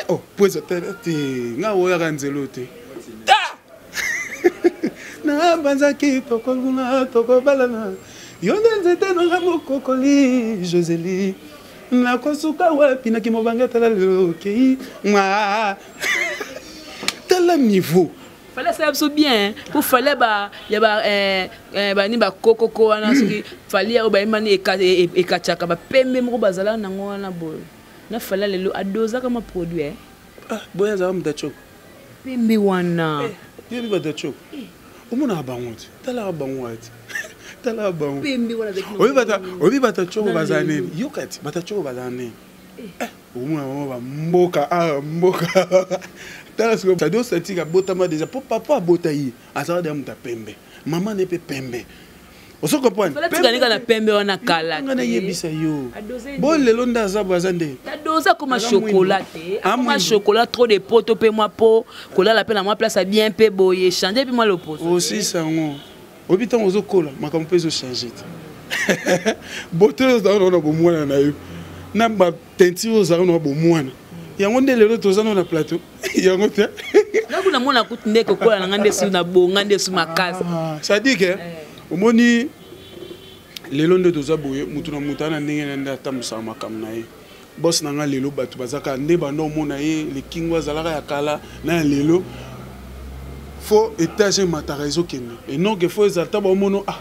oh po eza te nga oyaka nzela te ta nabanzaki tokoluna tokobalana yo nde nzete nanga mokokoli Joseli nakosuka wapi naki mobanga tala lelo okei ma tala niveau.
Fally asala biso bien po Fally ba ya ba bani bakokoko wana, soki Fally oyo bayembani ekatiaka bapembe moko bazala nango wana boye na Fally lelo adosaka ma produit.
Ah, boye azala moto acoko.
Pembe wana.
Yebi bato acoko omonaka bango te, talaka bango ati talaka bango.
Pembe wana.
Oyebi bato acoko bazala nini, yoka ti bato acoko bazala nini, omona bango bamboka awa mboka tala sikoyo sadi osantika abotama déjà mpo papa abota ye azalaka deya moto ya pembe, mama ne mpe pembe, ozo comprendre?
Tika na pembe wana kala.
Nga nayebisa yo bo lelo nde aza bo aza nde.
Adoza akoma chocolat te, akoma chocolat trop de poto mpe mwa po kolala mpe na mwa place ya bien mpe boye change mpe mwa loposo.
Osisa yango oyebi ntango ozokola makambo mpe ezochange te, bote oyo ozalaka na bomwana na yo na bateinture oyo ozalaka na bomwana yango nde lelo toza no na plateau yango te.
Naku namona kutu nde kokola na nga nde su na bonga nde su makasi.
C'est-à-dire ke omoni lelo nde toza boye, mutu na mutu ana ndenge na nde atambusaka makambo na ye. Boss na nga lelo bato bazaka nde banda omona ye lekingo azalaka ya kala na ya lelo fo étage emataka ezokende et non ke fo ezala ta baomono. Ah,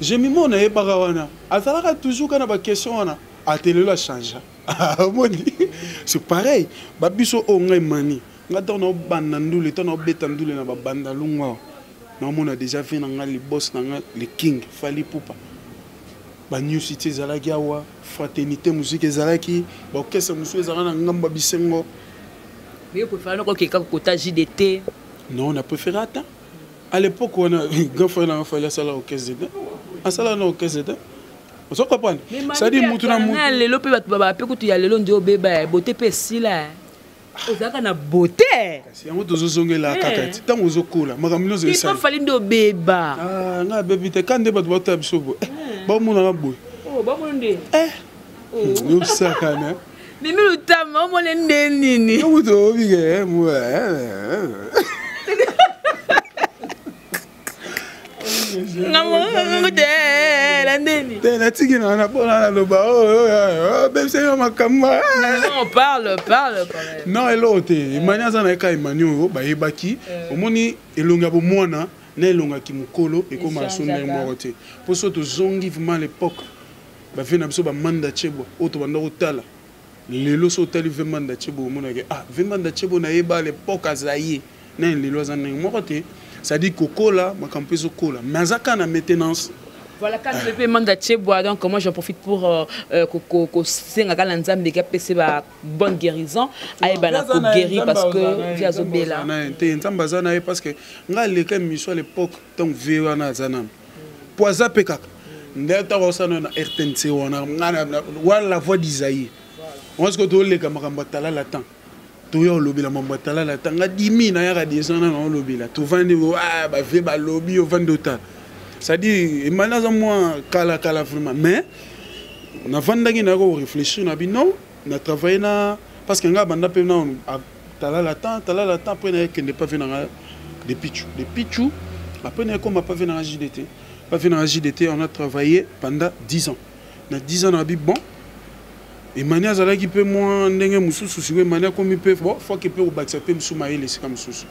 Jemimo nayebaka wana azalaka toujours kaka na baquestion wana ate lelo achange omoni c'est pareil babiso oyo ngai mani nga ntango naobanda ndule, ntango naobeta ndule na babanda lungu awa. Naomona déjà vie na nga, le boss na nga, le king Fally Ipupa. Ba New City ezalaki awa, Fraternité Musique ezalaki, baorchestre mosusu ezalaka na ngambo ya bisengo.
Mais yo préféré noko okeka kokota JDT?
Non, na préféré ata à l'époque wana grand frère nanga Fally asala orchestre te, asala na orchestre te. Ozo comprendre? C'est-à-dire mutu na mutu.
Lelo mpe bato babaa mpe kutu ya lelo nde obeba ya beauté mpe esila. Ozalaka na beauté.
Kasi yango tozozongela kaka ti ntango ozokola makambo nyonso
esali. Fally nde obeba.
Ah, nga abebi te, ka nde bato batala biso boye. Baomonaka boye.
Oh, bamona nde.
Yosakana.
Mimi Lutama, omona nde nini?
Yo moto obike.
Ndeni
te natiki na na mpona naloba bebisa yo makambo.
Non, parle, parle.
Non, eloko te. Emani aza na ye ka Emani oyo bayebaki. Omoni elongi ya bomwana na elongaki mokolo ekóma so ndenge moko te. Mpo so tozongi vraiment l'époque, bavie na biso bamanda chebwa oyo tobanda kotala, lelo so otali ve Manda Chebo, omonake ah, ve Manda Chebo nayeba à l'époque aza ye na lelo aza ndenge moko te. C'est-à-dire kokola, makambo mpe ezokola, mais aza kaka na maintenance.
Voilà, quand le peu Manda Chebwa, donc moi j'en profite pour kosenga kaka na Nzambe apesa ba bonne guérison, ayeba na ko guérir parce que via zobela.
Te, Nzambe aza na ye, parce que ngai aleka émission à l'époque ntango vie wana aza nano, po aza mpe kaka nde ntango osala na RTNC wana wana, La Voix d'Isaïe wana. Sikoyo toleka makambo ya talala tan, toya olobela mambo ya talala tan. Nga dimi nayaka deja na olobela, tovandi bavie balobi, ovandi otala. C'est-à-dire Emani aza mwa kala kala vraiment, mais navandaki nayaka koréfléchir na bi non, na travaille na, parce que nga banda mpe na talala tan, talala tan, après nayekende pa vie nanga de Pichu, de Pichu, après nayekoma pa vie nanga JDT. Pa vie nanga JDT, on a travaillé pendant 10 ans. Na 10 ans na bi bon, Emani azalaki mpe mwa ndenge mosusu. Sikoyo Emani akomi mpe bon, foke mpe kobakisa mpe mosusu mayele esika mosusu.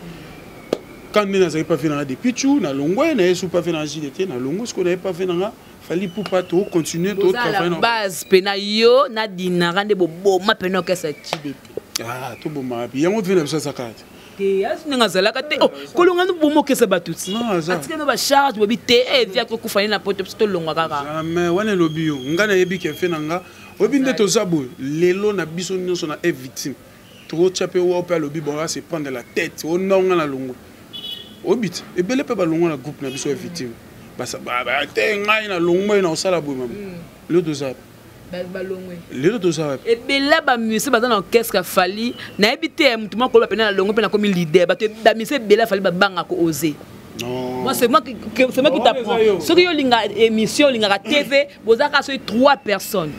Kan nde nazalaki pa vie nanga de Pichu, nalongwe, naye su pa vie nanga JDT, nalongwe, sikoyo naye pa vie nanga Fally Ipupa, tocontinue
totravaille na base mpe na yo na Dinara nde boboma pene orchestre JDT.
Ah, toboma wapi? Yango vie na biso azaka te.
Te, asi ndenge azalaka te. Oh, kolonga no boma okesa bato ti atika no bacharge bobi te via kokufa ye na poto, biso tolongwa kaka.
Jamais wana elobi yo. Ngai nayebi ke fe na nga oyebi nde toza boye lelo na biso nyonso na e victime tokotya mpe wa mpe alobi bon, ase prendre la tête ononga na longwe. Oyebi te, ebele mpe balongwa na groupe na biso ya victime te. Ngai na longwe na kosala boye mama. Lelo toza
Balongwe.
Lelo toza wapi?
Ebele bamusicien baza na orchestre Fally, nayebi te motu moko koloba pene na longwe mpe nakomi leader. Bato bamusicien ebele ya Fally babangaka ko-oser. Moi, c'est moi qui t'apprends. Soki yo olinga émission, olingaka TV, bozalaka soki trois personnes.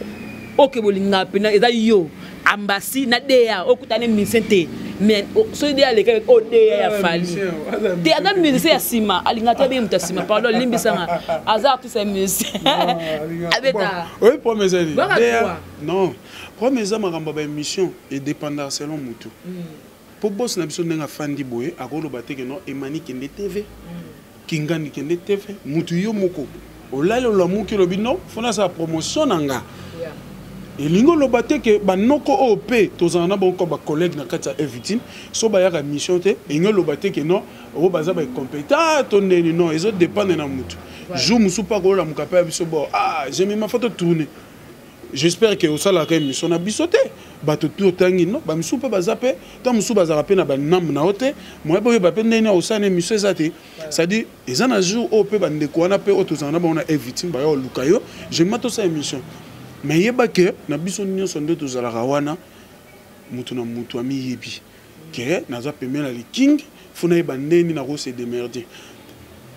Ok, bolingaka pena eza yo, Ambasi na DA, okutana musicien te. Mais soki DA aleka o DA ya Fally. Te, aza musicien ya nsima, alingaka te abenge moto ya nsima. Pardon, limbisanga. Aza artiste ya musicien. Abeta.
Oui, problème ezali. Non, problème eza makambo ya baémission edépendaka selon mutu. Mpo boss na biso ndenge afandi boye, akoloba te ke non, Emani kende TV, Kingandi kende TV. Mutu yo moko olali, olamuki, olobi non, fo nasala promotion na nga. Elingi oloba te ke banoko oyo mpe tozala na bango bacollègue na kati ya evictime so bayaka mission te. Elingi oloba te ke non, oyo baza baincompétent to ndeni. Non, ezodépendre na mutu. Jour mosusu mpe akolamuka mpe ya biso bo ah, jemima fo totourne. J'espère que osalaka émission na biso te, bato tu otangi no bamisusu mpe baza mpe ntango mosusu bazalaka mpe na banambe na yo te. Moye boyeba mpe ndenge osala na émission eza te. C'est-à-dire eza na jour oyo mpe bandeko wana mpe oyo tozala na bango na evictime baya koluka yo jema tosala émission. Mais yeba ke na biso nyonso nde tozalaka wana, motu na motu amiyebi ke naza pembeni na le king, fo nayeba ndeni nakose démerder.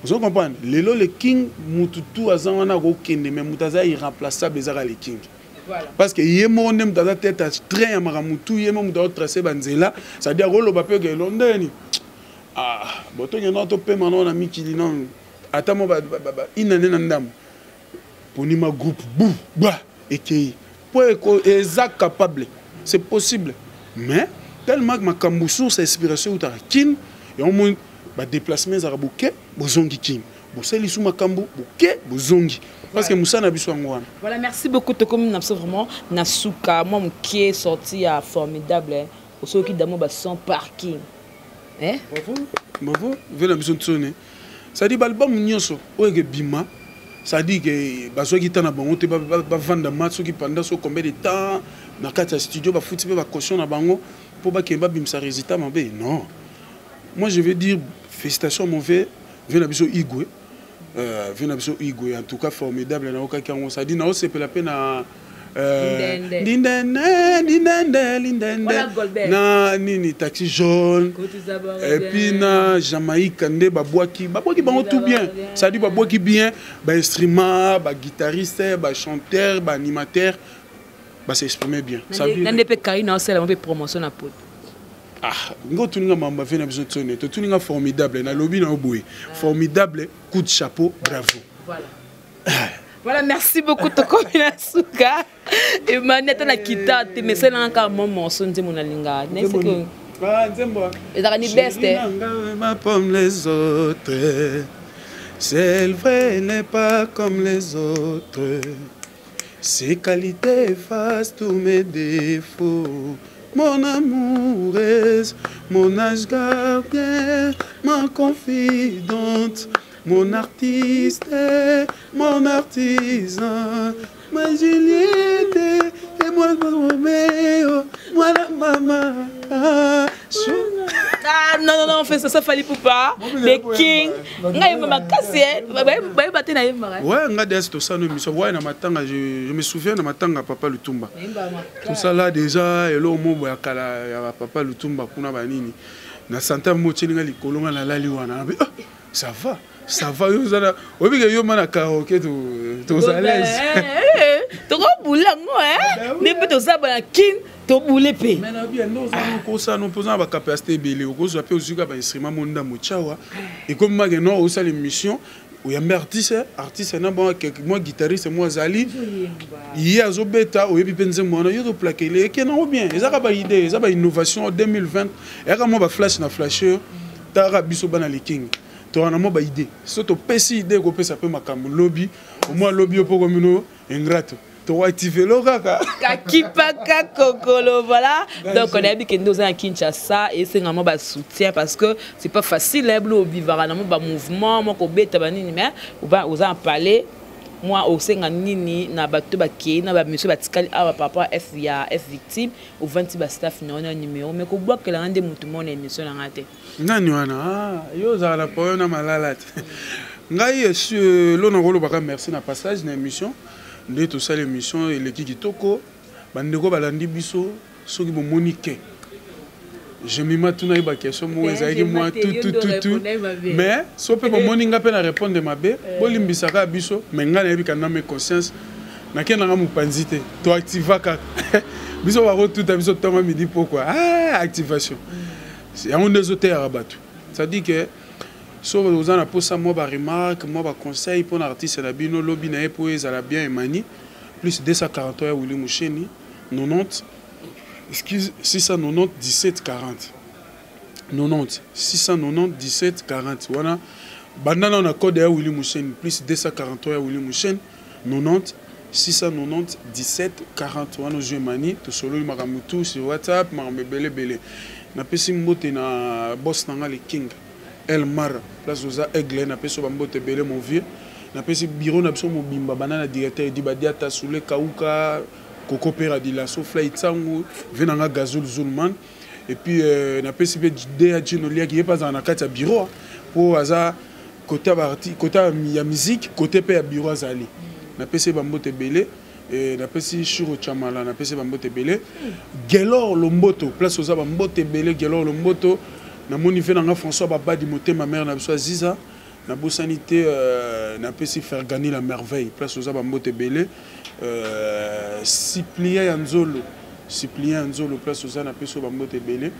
Ozo comprendre? Lelo le king, mutu tu aza wana akokende, mais mutu aza irremplaçable ezaka le king. Parce que ye moko nde moto aza tête ya train ya makambo tu, ye moko moto azotrace banzela. C'est-à-dire akoloba mpe ke elo ndeni ah, bo tokende topema nao na mikili nano ata mo inane na ndambo ponima groupe bu ba ekei po eza capable, c'est possible. Mais tellement makambo source ya inspiration eutaka Kine, yango moni badéplacement ezalaka boke bozongi Kine, bosali lisu makambo boke bozongi, parce que mosala na biso yango wana.
Voilà, merci beaucoup. Tokomi na biso vraiment na suka. Mwa moke sorti ya formidable osoki damo bason parking, eh?
Bravo, bravo ve na biso ntsone. C'est-à-dire baalbum nyonso oyo ekebima, c'est-à-dire ke bazwaki temps na bango te, bavanda mat soki pendant so combien de temps na kati ya studio, bafuti mpe bacaution na bango mpo bakende babimisa résultat mabe. Non, moi je veux dire félicitations, mon vieux, vieux na biso Igwe, vieux na biso Igwe, en tout cas formidable. Naokaki yango, c'est-à-dire naosepela mpe na Lindende, Lindende, Lindende, na nini, Taxi jaune, et puis na Jamaïque nde babwaki, babwaki bango tout bien, c'est-à-dire babwaki bien bainstrument, baguitariste, bachanteur, baanimateur, bas'exprimer bien.
Nande mpe Karine aosala mpe promotion na poto.
Ah, ngo tuninga mamba ve na biso tsone, totuninga formidable, nalobi na yo boye, formidable, coup de chapeau, bravo.
Voilà, merci beaucoup tokomi na suka. Emani ata na kita te, mais esalanga kaka mwa morceau, nzembo nalinga.
Nzembo.
Ezalaka ni best.
Comme les autres, c'est vrai, n'est pas comme les autres. Ses qualités effacent tous mes défauts. Mon amoureuse, mon ange gardien, ma confidente, mon artiste, mon artisan, ma Juliette, et moi, Roméo, moi la maman.
Ah non, non, non, on fait ça, ça Fally Ipupa, le king. Ngai makasi, bayeba te nayembaka.
Ouais, nga des tosala émission. Ouais, na matanga, je me souviens na matanga papa Lutumba. Tosala déjà eloko moko ya kala ya papa Lutumba kuna banini. Na santa mo tielinga likolo, nga nalali wana. Ah, ça va. Ça va, yo zana. Oyebi ke yo mana karaoké toza à l'aise.
Tokobula ngo, nde mpe toza bana kin, tobule mpe.
Mais na bien nde ozana okosala mpoza na bacapacité ebele, okozwa mpe ozwika bainstrument mo ndambo tyawa, ekomi make no osala émission, oyambi artiste, artiste na bon mwa guitariste mo azali, ye azobeta, oyebi mpe nzembo wana, yo toplakele, eke nango bien. Ezaka baidée, eza bainnovation 2020, eyaka mwa baflash na flasher. Talaka biso bana liking, towana mwa baidée, so topesi idée, ekopesa mpe makambo lobi, omwa lobi yo mpo komino ingrato, toactive lo kaka.
Kakipaka kokolo, voilà. Donc on ayebi kende oza na Kinshasa, esenga mwa basoutien parce que c'est pas facile blo obivaka na mwa bamouvement mwa kobeta banini, mais oza na palais, mwa osenga nini na bato bakei na bamisio batikali awa par rapport f ya F Victime? Ovandi bastaff na wana numéro, mais kobwakelanga nde motu moko na émission na nga te.
Nani wana? Ah, yo ozala na problème na malala te. Ngai esi lo nakolobaka merci na passage na émission nde tosala. Émission eleki kitoko, bandeko balandi biso. Soki bomoni ke Jemima tuna ye baquestion moko ezalaki mwa tutututu, mais so mpe bomoni nga mpe na répondre mabe, bolimbisaka biso. Mais ngai nayebi ka name conscience, nakei nanga mopanzi te, toactiva kaka biso, bakotuta biso ntongo, midi, pokwa. Ah, activation yango nde ezoteyaka bato. C'est-à-dire que soki oza na mposa mwa baremarque, mwa baconseil mpo na artiste na bino, lobi na ye mpo ezala bien, emani plus 243 ya Willi Musheni, 90, excuse, 690 17 40, 90 690 17 40. Wana banda nao na code ya Willi Musheni, plus 243 ya Willi Musheni, 90 690 17 40. Wana ozwi emani, tosololi makambo tu sur WhatsApp, makambo ebele ebele. Napesi mbote na boss na nga le king El Mara, place oza aigle, napesi yo bambote ebele, mon vieux. Napesi bureau na biso mobimba, banda na directeur Edi Badiata, Sule Kauka, Koko Pera Dilaso, Fly Tsangu, ve na nga Gazul Zulman. Et puis napesi mpe Da Gino Liaki, ye mpe azala na kati ya bureau mpo aza côté côté ya musique, côté mpe ya bureau azali. Napesi ye bambote ebele. Napesi Shuro Chamala, napesi bambote ebele. Gelor Lomboto, place oza, bambote ebele Gelor Lomboto. Namoni ve nanga François Babadi, motema mare na biso Aziza, nabosani te. Napesi Fergani la merveille, place oza, bambote ebele. Cyprien ya Nzolo, Cyprien ya Nzolo, place oza, napesi oyo bambote ebele.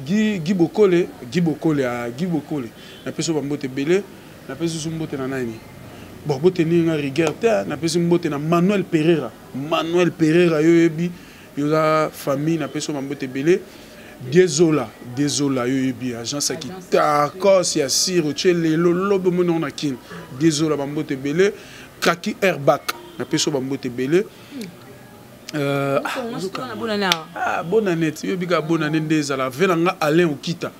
Guy Bokole, Guy Bokole, ah, Guy Bokole, napesi oyo bambote ebele. Napesi susu mbote na nani? Bon, boteni nga rigueur te. Napesi mbote na Manuel Pereira, Manuel Pereira, yo oyebi, yo oza famille, napesi oyo bambote ebele. Diezola, Diezola, yo oyebi agence ya kitakos ya sir, otie lelo lobi omoni yango na Kini. Diezola, bambote ebele. Kaki Airbak, napesi oyo bambote ebele. Bonne année, yoyebi kaka bonne année nde ezala ve na nga Alain Okita.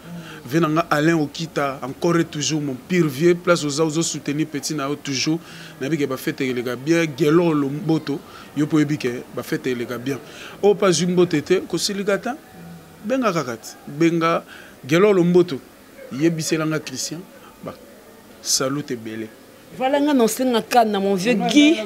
Vieux na nga Alain Okita, encore et toujours mon pire vieux, place oza ozo soutenir petit na yo toujours. Nayebi ke ba fete eleka bien, Gelor Lomboto, yo po yebi ke ba fete eleka bien. Oyo pa zwi mbote te, kosilika ta. Benga kaka te. Benga Gelor Lomboto, yebisela nga Christian, ba salut ebele.
Voilà nga naosenga kaka na mon vieux Guy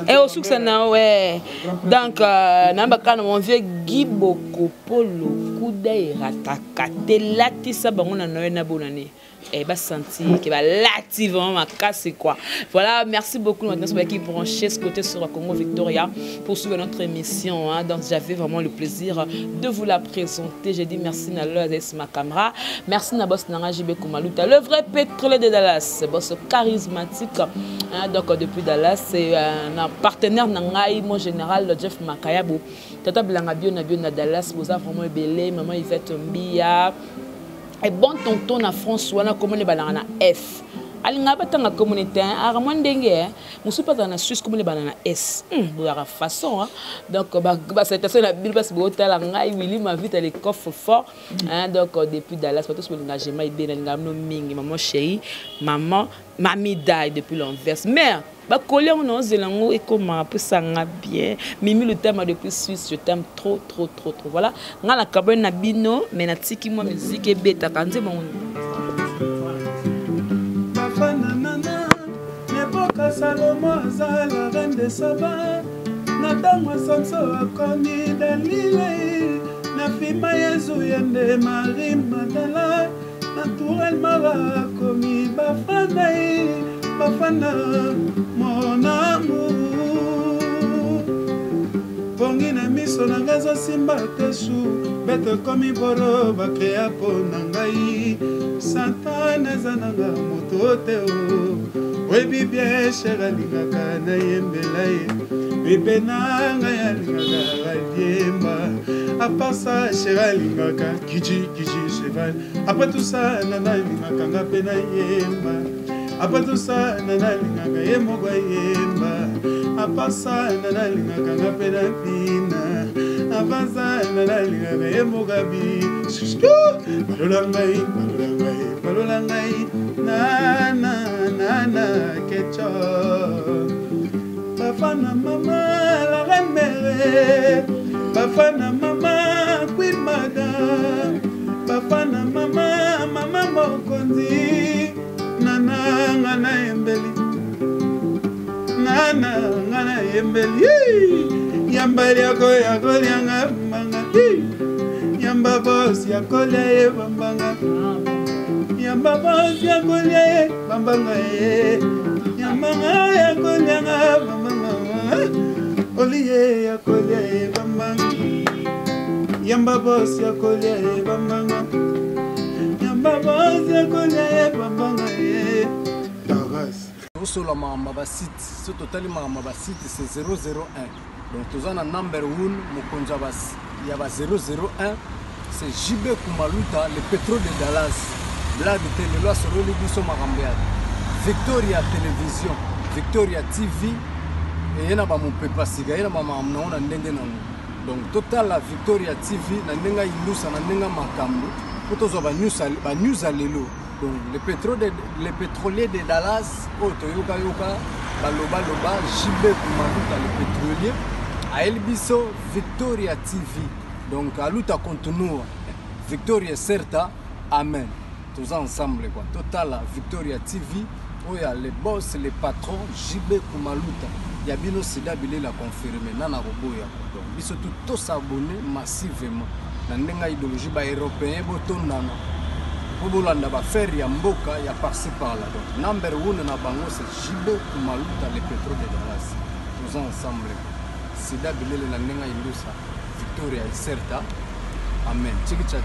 eh osukisa na ouais donc nayamba kaka na mon vieux Guy Bokopolo kuda erataka te latisa bango na Noël na bonne année eh, basentir ke balati vraiment makasi quoi. Voilà, merci beaucoup maintenant qui branché ce côté sur Congo Victoria pour suivre notre émission, hein. Donc j'avais vraiment le plaisir de vous la présenter. J'ai dit merci na l'OAS ma caméra, merci na boss nanga JB Kumaluta, le vrai pétrolier de Dallas, boss charismatique, hein. Donc depuis Dallas, c'est un partenaire na ngai, mon général Jeff Makayabo, tata bilanga bio na bio na Dallas, boza vraiment ebele, maman Yvette Mbia et bon tonton na France wana komone balanga na F alinga batanga komone te aka mwa ndenge mosusu mpe azala na Suisse komone bana na S boyaka façon, hein. Donc basalutation na bino mpasi bootala ngai Willy Mavita le coffre fort, hein. Donc depuis Dallas, bato bolinga Gema Ibe, nalinga bino mingi, maman chérie, maman Mami Dai depuis l'Anvers, mère bakoli yango na ozela yango ekoma apesanga bien. Mimi Lutama depuis Suisse, je t'aime trop trop trop trop. Voilà, nga na kaboni na bino, mais natiki mwa musique ebetaka nzembo yango.
Bafana nana nepoka Salomo aza la reine de Saba, na ntango ya Samson akomi Dalile, na fima Yezu yende Marie Magdala, naturellement bakomi bafana ye bafana mon amour. Pongi na miso na ngai ezosimba te, su bete ekomi boro bakrea mpo na ngai. Satan eza nanga moto te o oyebi bien cher alingaka nayembela ye bebe na ngai alingaka ayemba apasa cher alingaka kiji kiji cheval. Après tout ça, nana alingaka nga mpe nayemba. Après tout ça, nana alingaka ye moko ayemba. Apasa nana alingaka nga mpe nabina. Apasa nana alingaka ye moko abi balola ngai, balola ngai, balola ngai nana nana kecho bafana mama la reine mère, bafana mama queen madame, bafana mama mama mokonzi nana nga nayembeli nana nga nayembeli yamba liako ya kolianga mbanga, yamba bos ya kolia ye bambanga, yamba bos ya kolia ye bambanga ye, yambanga ya kolianga bambanga olie ya kolia ye bambanga, yamba bos ya kolia ye bambanga, yamba bos ya kolia ye bambanga ye Douglas.
Tosola makambo ya basite, so totali makambo ya basite, c'est 001. Donc toza na number 1, mokonzi ya ba 001, c'est JB Kumaluta, le pétrole de Dallas. Blague te, lelo asololi biso makambo ya Victoria Télévision, Victoria TV, eye na bamopepa sika, ye na bamakambo nango na ndenge nango. Donc totala Victoria TV na ndenge ayindusa na ndenge makambo mpo tozwa banews ya lelo. Donc le pétrolier de Dallas oyo toyokayoka balobaloba, JB Kumaluta le pétrolier ayeli biso Victoria TV. Donc aluta continua, Victoria certa, amen. Toza ensemble quoi. Totala Victoria TV oyo ya le boss, le patron JB Kumaluta ya bino sida bilela confirmé nana koboya. Donc biso tout tosabonner massivement na ndenge ya idéologie baeuropéen, botondana mpo bolanda baaffaire ya mboka ya par-ci par-là. Donc number one na bango, c'est JB Kumaluta, le pétrole de Dallas. Toza ensemble, sida bilele na ndenge ya indusa Victoria Iserta, amen. Chiki cha.